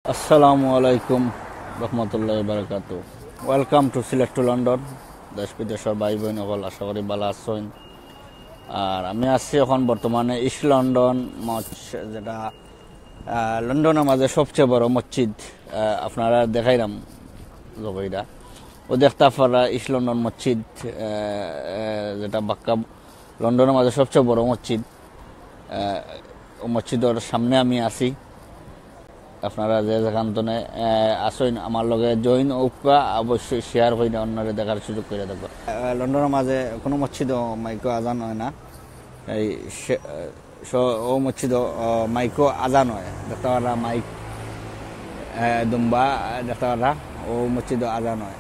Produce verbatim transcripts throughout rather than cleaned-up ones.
আসসালামু আলাইকুম রহমতুল্লাহ বারাকাতু। Welcome to Sylhet to London. দেশ বিদেশর ভাই বইন অকল, আশা করি ভালা আছইন। আর আমি আছি এখন বর্তমানে ইস্ট লন্ডন মসজিদ, যেটা, আহ, লন্ডনর মাঝে সবচেয়ে বড় মসজিদ। আহ, আপনারারে দেখাইরাম জবইরা। অউ দেখতা পাররা ইস্ট লন্ডন মসজিদ, আহ, আহ, যেটা বাক্কা লন্ডনর মাঝে সবচেয়ে বড় মসজিদ। আহ, অউ মসজিদর সামনে আমি আছি। আপনারা যে যেখান তনে, আহ, আছইন, আমার লগে join অউক্কা, অবশ্যই share কইরা অন্যরে দেখার সুযোগ কইরা দেবা। আহ, লন্ডনর মাঝে কুনু মসজিদো মাইকো আজান অয় না। এই সে-, আহ, স-, অউ মসজিদো, আহ, মাইকো আজান অয়। দেখতা পাররা মাইক, আহ, দুম্বা, আহ, দেখতা পাররা, অউ মসজিদো আজান অয়।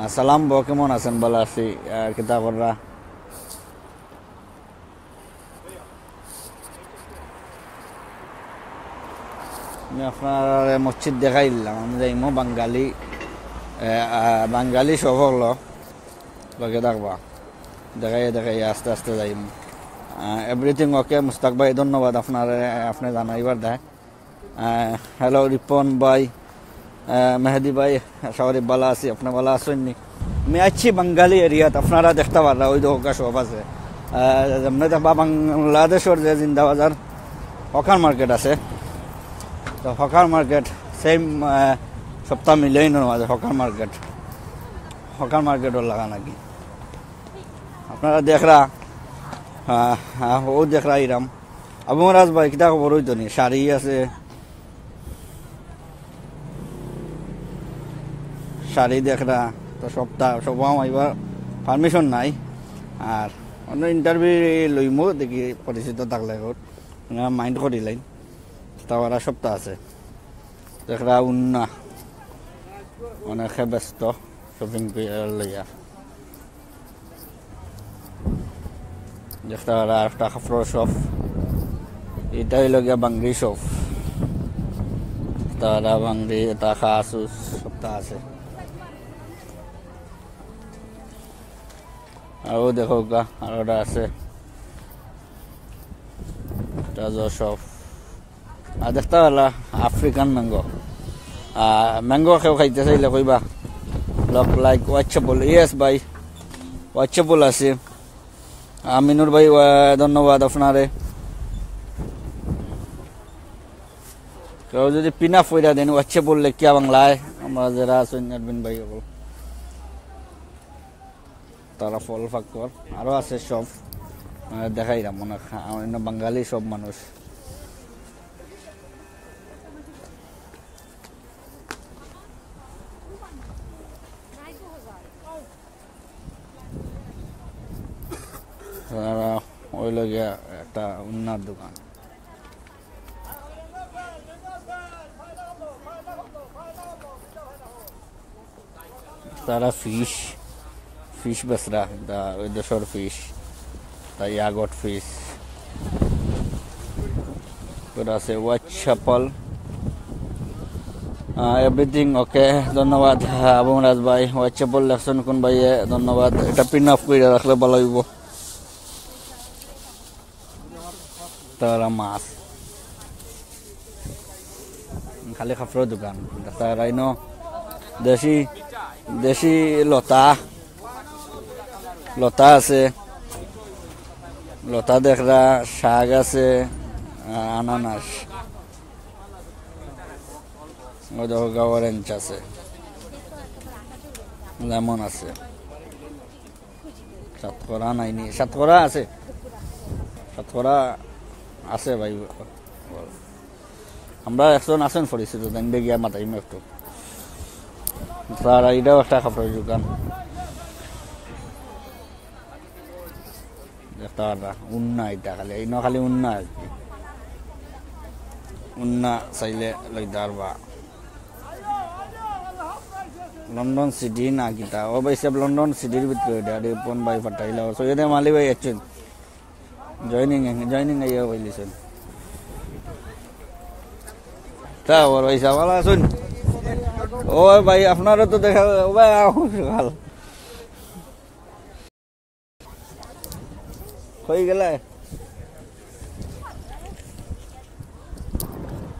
আহ, সালাম বো, কেমন আছেন? ভালা আছি। আহ, কিতা কররা? আমি আপনারারে মসজিদ দেখাইলাম, আমি যাইমু বাঙালি, এ, আ, বাঙালি shop অকলর লগে থাকবা, দেখাইয়া দেখাইয়া আস্তে আস্তে যাইমু। আ, everything okay, মুস্তাক ভাই, ধন্যবাদ আপনারে, আপনে জানাইবার দায়। আহ, hello রিপন ভাই, আহ, মেহেদি ভাই, আশা করি ভালা আছি, আপনে ভালা আছইন নি? আমি আইছি বাঙালি area-ত, আপনারা দেখতা পাররা, অউ দেখউক্কা shop আছে। আহ, যেমনে দেখবা বাংলাদেশর যে জিন্দাবাজার হকার market আছে, তো হকার market same, আহ, সপ্তাহ মিলেই নয় মাঝে হকার market, হকার market-ও লাগা নাকি? আপনারা দেখরা, আহ, আহ, অউ দেখরা ইরাম। আবু মরাজ ভাই, কিতা খবর অইতো নি? শাড়ি আছে, শাড়ি দেখরা, তো সপ্তাহ, সব আমার এবার permission নাই। আর অন্য interview লইমু, দেখি পরিচিত থাকলে হোক, mind করিলাইন। তাও আর সপ্তাহ আছে। দেখরা উন্না, অনেকে ব্যস্ত shopping লইয়া। দেখতা পাররা আরেকটা কাপড়র shop, ইটা অইলো গিয়া বাংরি shop। দেখতা পাররা বাংরি, ইটা খাসুস, সবতা আছে। আর অউ দেখউক্কা, আর ওটা আছে, ইটা যে shop। আর দেখতা পাররা African mango। আর mango কেউ খাইতা চাইলে কইবা। Look like Whitechapel, yes ভাই, Whitechapel আছে। আমিনুর ভাই, আহ, ধন্যবাদ আপনারে। কেউ যদি pin up কইরা দেইন, Whitechapel লেখিয়া বাংলায়, আমরা যারা আছইন admin ভাই অকল। তারা ফল ফাক্কর, আরো আছে shop, আহ, দেখাইরাম, মনে হয়, অন্য বাঙালি shop মানুষ। তারা অইলো গিয়া একটা উন্নার দোকান। তারা fish, fish বেচরা, দা, ওই দেশর fish, তা yogurt fish। তোর আছে Whitechapel। আহ, everything okay, ধন্যবাদ। আবু রাজ ভাই, Whitechapel লেখছইন কোন ভাইয়ে, ধন্যবাদ। এটা pin up কইরা রাখলে ভালা অইবো। তারা মাছ। খালি কাপড়র দোকান। তারা ইনো দেশি, দেশি লতা, লতা আছে। লতা দেখরা, শাক আছে, আ-, আনারস। ওই দেখো, orange আছে, lemon আছে। শতকরা নাই নি? শতকরা আছে, শতকরা আছে ভাই। আমরা একজন আছইন পরিচিত, তাইনরে গিয়া মাতাইমু একটু। তারা ইটাও একটা কাপড়র দোকান। দেখতা পাররা, উন্না ইটা খালি, ইনো খালি উন্না আর কি। উন্না চাইলে লইতা পারবা। লন্ডন সিটি না কিতা? ও ভাই সাহেব, লন্ডন সিটির ভিতরে ওটা, আরে কোন ভাই ফাটাইলা? ও সৈয়দ এম আলী ভাই আছইন। Joining, joining আইয়া বলিছেন। তা ওর ভাই সাহেব, ভালা আছইন? ও ভাই, আপনারে তো দেখা, ও ভাই, আও সকাল। কই গেলে?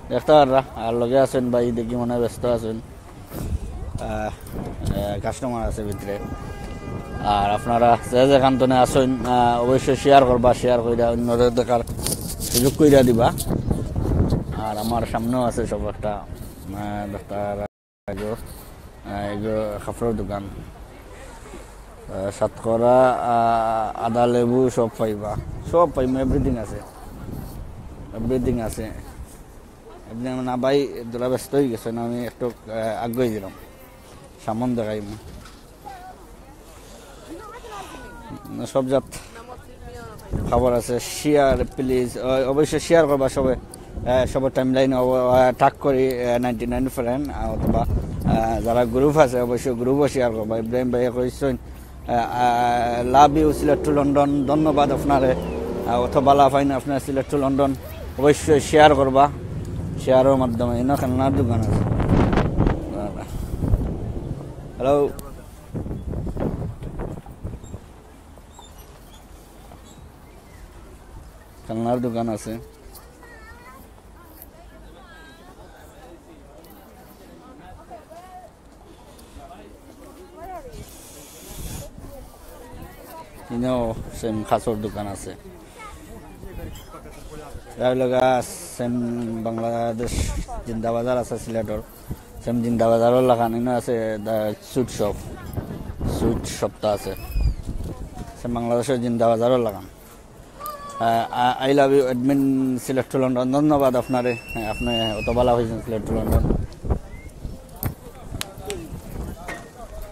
দেখতা পাররা, আর লগে আছইন ভাই, দেখি মনে হয় ব্যস্ত আছইন। আহ, আহ, কাস্টমার আছে ভিতরে। আর আপনারা যে যেখান তনে আছইন, আহ, অবশ্যই শেয়ার করবা, শেয়ার কইরা অন্যরে দেখার সুযোগ কইরা দিবা। আর আমার সামনেও আছে সব একটা, আহ, দেখতা পাররা, এগু, আহ, এগু কাপড়র দোকান। আহ, শতকরা, আহ, আদা, লেবু সব পাইবা, সব পাইবা, এভরিথিং আছে, এভরিথিং আছে। এমনি আমার না ভাই, তোরা ব্যস্ত হয়ে গেছে না, আমি একটু, আহ, আগুয়াই দিলাম, সামান দেখাইমু। সব জাত খবর আছে, শেয়ার প্লিজ, অবশ্যই শেয়ার করবা সবে, আহ, সবার টাইম লাইন টাগ করি, নাইনটি নাইন ফ্রেন্ড অথবা, আহ, যারা গ্রুপ আছে অবশ্যই গ্রুপও শেয়ার করবা। ইব্রাহিম ভাই কইছেন, আহ, আহ, love you Sylhet to London, ধন্যবাদ আপনারে। আহ, অত বালা পাইন আপনার সিলেট টু লন্ডন, অবশ্যই শেয়ার করবা, শেয়ারর মাধ্যমে। ইনো খেলনার দোকান আছে। হ্যালো, খেলনার দোকান আছে। ইনো সেম খাসর দোকান আছে। তার লগে সেম বাংলাদেশ জিন্দাবাজার আছে সিলেটর। সেম জিন্দাবাজারর লাখান ইনো আছে দা সুইট শপ। সুইট শপটা আছে। সেম বাংলাদেশর জিন্দাবাজারর লাখান। আহ, আ-, I love you, admin Sylhet to London. ধন্যবাদ আপনারে। হ্যাঁ, আপনি অত বালা পাইছেন সিলেট টু লন্ডন।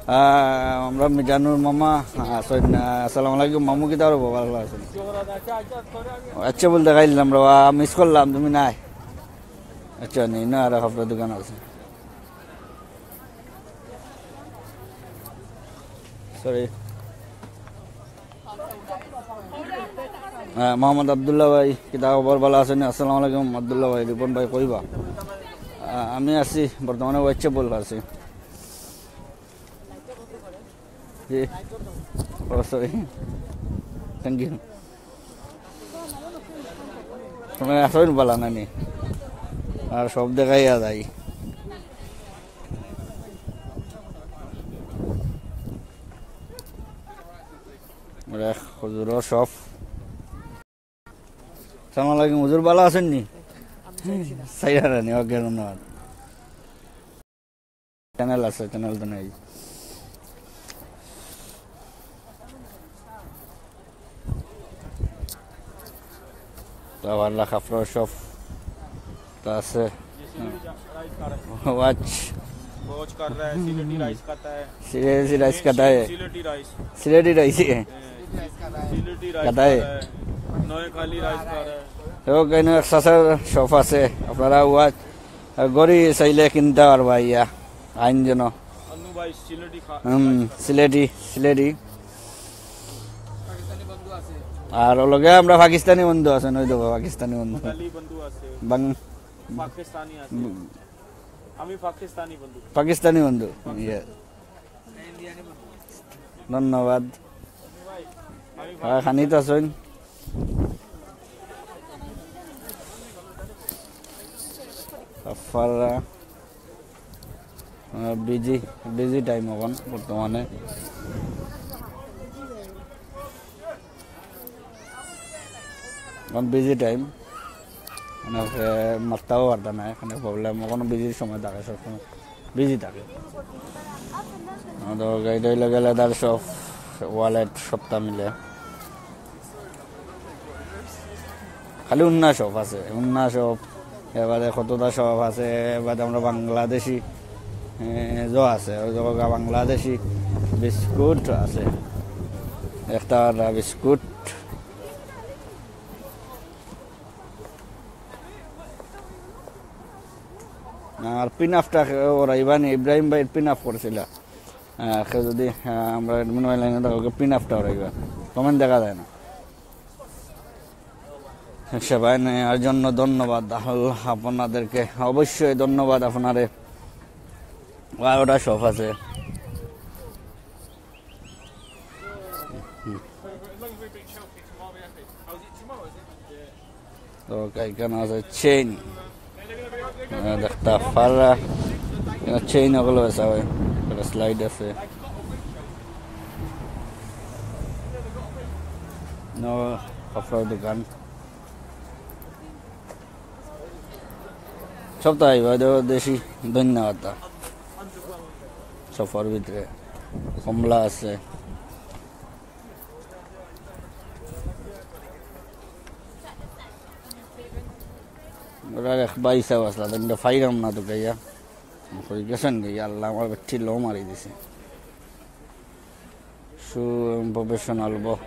আহ, আমরা মিজানুর মামা, আহ, সৈন-, আহ, আসসালামু আলাইকুম মামু, কিতা অইবো, বালা আছইন? আচ্ছা বলতে গাইলাম রে, আহ, মিস করলাম, তুমি নাই। আচ্ছা, নেই না, আর কাপড়র দোকান আছে। সরি। আহ, মোহাম্মদ আব্দুল্লাহ ভাই, কিতা খবর, বালা আছইন? আসসালামু আলাইকুম আব্দুল্লাহ ভাই, রিপন ভাই, কইবা? আহ, আমি আছি, বর্তমানে হোয়াটসঅ্যাপ বল আছি। জি। ও, সরি। Thank you. তুমি আছইন বালা নানি? আর সব দেখাইয়া যাই। ওরে, হুজুরর শপ। আসসালামু আলাইকুম, হুজুর, বালা আছইন নি? সাইরা রানি, ওকে, ধন্যবাদ। চ্যানেল আছে, চ্যানেল তো নেই। তো আবার লেখা ফ্লো শপ তো আছে। ওয়াচ। वॉच कर रहा है, सिलेटी राइस खाता है। सिलेटी राइस खाता है। सिलेटी राइस। सिलेटी राइस ही है। सिलेटी राइस खाता है। खाता है। नोएखाली राइस खा रहा है। তো কেন এক চাচার শপ আছে, আপনারা ওয়াচ আর ঘড়ি চাইলে কিনতা পারবা ইয়া, আইন যেন। अन्नू भाई सिलेटी खा, হুম, राइस खाता है। সিলেটি, সিলেটি। আর ওর লগে আমরা পাকিস্তানি বন্ধু আছে, ওই দেখো পাকিস্তানি বন্ধু। बंगाली बंधु আছে। বাং-, पाकिस्तानी আছে। আমি পাকিস্তানি বন্ধু। পাকিস্তানি বন্ধু, ইয়ে। ধন্যবাদ। হ্যাঁ, খানিত আছইন। আফাররা, আহ, বিজি, বিজি টাইম এখন বর্তমানে। এখন বিজি টাইম, মানে, এ, মাততাও পারতা না, এখানে প্রবলেম, ওখানে বিজির সময় থাকে, সবসময় বিজি থাকে। আমাদের গাইড হইলে গেলে তার সব ওয়ালেট সবটা মিলে। খালি উন্না শপ আছে, উন্না শপ, এবারে কতটা শপ আছে, এবারে আমরা বাংলাদেশি, এ, জ আছে, ওই জায়গা বাংলাদেশি বিস্কুট আছে, একটা বিস্কুট। আর পিন আপটা ওরাইবা নি, ইব্রাহিম ভাই পিন আপ করছিলা। আহ, কেউ যদি, আহ, আমরা অ্যাডমিন লাইনে থাকো, পিন আপটা ওরাইবা, কমেন্ট দেখা যায় না। সেবায় নেওয়ার জন্য ধন্যবাদ আল্লাহ আপনাদেরকে, অবশ্যই ধন্যবাদ আপনারে। বারোটা শপ আছে। তো এখানে আছে চেইন। আহ, দেখতা পাররা, চেইন অকল আছে, ওই একটা স্লাইড আছে। নো, কাপড়র দোকান। সব তো আইবা, দেখো, দেশি ধন্যবাদ। সফর ভিতরে কমলা আছে। ওরা এক ভাই সাহেব আসলা, তাই পাইলাম না তো গাইয়া। কই গেছেন গাইয়া, আল্লাহ আমার বেটি লো মারি দিছে। সু প্রফেশনাল বো।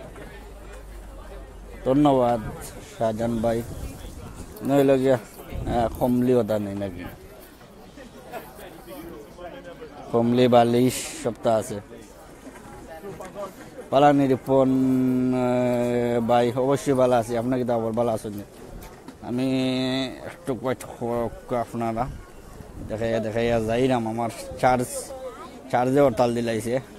ধন্যবাদ শাহজাহান ভাই। নইলে গিয়া, আহ, কমলি ওটা নেই নাকি? কমলি বালিশ সবটা আছে। পালানি রিপন, আহ, ভাই অবশ্যই ভালো আছি, আপনার কিতা খবর, ভালো আছেন? আমি একটু ওয়েট করুক আপনারা, দেখাইয়া দেখাইয়া যাইরাম। আমার চার্জ, চার্জে হরতাল দিলাইছে।